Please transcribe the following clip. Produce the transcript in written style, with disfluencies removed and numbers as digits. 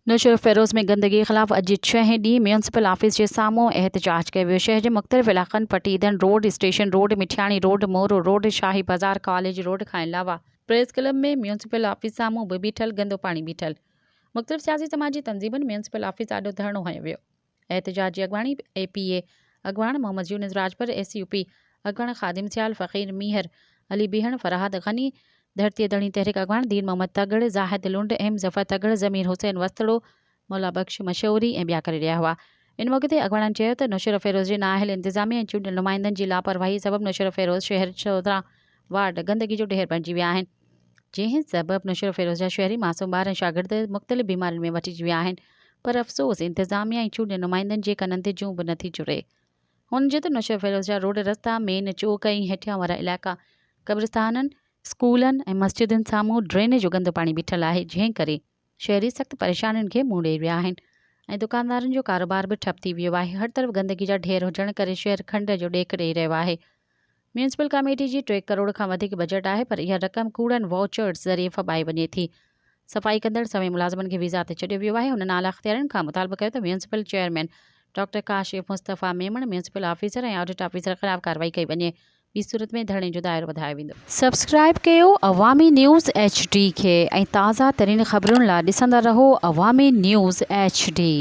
نوشهروفيروز ۾ گندگي خلاف اڄ ڇهين ڏينهن ميونسپل آفيس جي سامهون احتجاج ڪيو ويو. شهر جي مختلف علائقن Patidhan road, station road, Mithiani road, Moro road, Shahi Bazaar, college road کان علاوه پريس ڪلب ۾ ميونسپل آفيس سامهون به بيٺل گندو پاڻي بيٺل مختلف سياسي سماجي تنظيمن ميونسپل آفيس آڏو ڌرڻو هنيو ويو. احتجاج جي اڳواڻي اي پي اي اڳواڻ Muhammad Younis Rajpar, S U P اڳواڻ خادم سيال، فقير ميهر علي بيهڻ، فرهاد غني، ڌرتيء ڌڻي تحريڪ اڳواڻ دين محمد تڳڙ، زاهد لنڊ، ايم ظفر تڳڙ، ضمير حسين وسطڙو، مولا بخش مشوري ۽ ٻيا ڪري رهيا هئا. ان موقعي تي اڳواڻن چيو ته نوشهروفيروز جي نااهل انتظاميه ۽ چونڊيل نمائندن جي لاپرواهي سبب نوشهروفيروز شهر 14 وارڊ گندگي جو ڍير بڻجي ويا آهن، جنهن سبب نوشهروفيروز جا شهري، معصوم ٻار ۽ شاگرد مختلف بيمارين ۾ وٺجي ويا آهن پر افسوس انتظاميه ۽ چونڊيل نمائندن جي ڪنن تي جون به نٿي چري. هن چيو ته نوشهروفيروز جا روڊ رستا، مين چوڪ ۽ هيٺيان وارا علائقا قبرستانن، اسڪولن ۽ مسجدن سامهون ڊرينيج جو گندو پاڻي بيٺل آهي، جنهن ڪري شهري سخت پريشانين کي منهن ڏئي رهيا آهن ۽ دڪاندارن جو ڪاروبار به ٺپ ٿي ويو آهي، هر طرف گندگي جا ڍير هجڻ ڪري شهر کنڊ جو ڏيک ڏئي رهيو آهي. ميونسپل ڪاميٽي جي ٽي ڪروڙ کان وڌيڪ بجيٽ آهي پر اها رقم ڪوڙن وائوچرز ذريعي ڦٻائي وڃي ٿي. صفائي ڪندڙ سوين ملازمن کي ويزا تي ڇڏيو ويو آهي. هنن اعليٰ اختيارين کان مطالبو ڪيو ته municipal chairman doctor Kashif Mustafa Memon, municipal officer ۽ audit officer خلاف ڪارروائي ڪئي وڃي. ٻي صورت ۾ ڌرڻي جو دائرو وڌايو ويندو. سبسڪرائيب ڪيو عوامي نيوز ايڇ ڊي کي ۽ تازه ترين خبرن لا ڏسندا رهو عوامي نيوز ايڇ ڊي.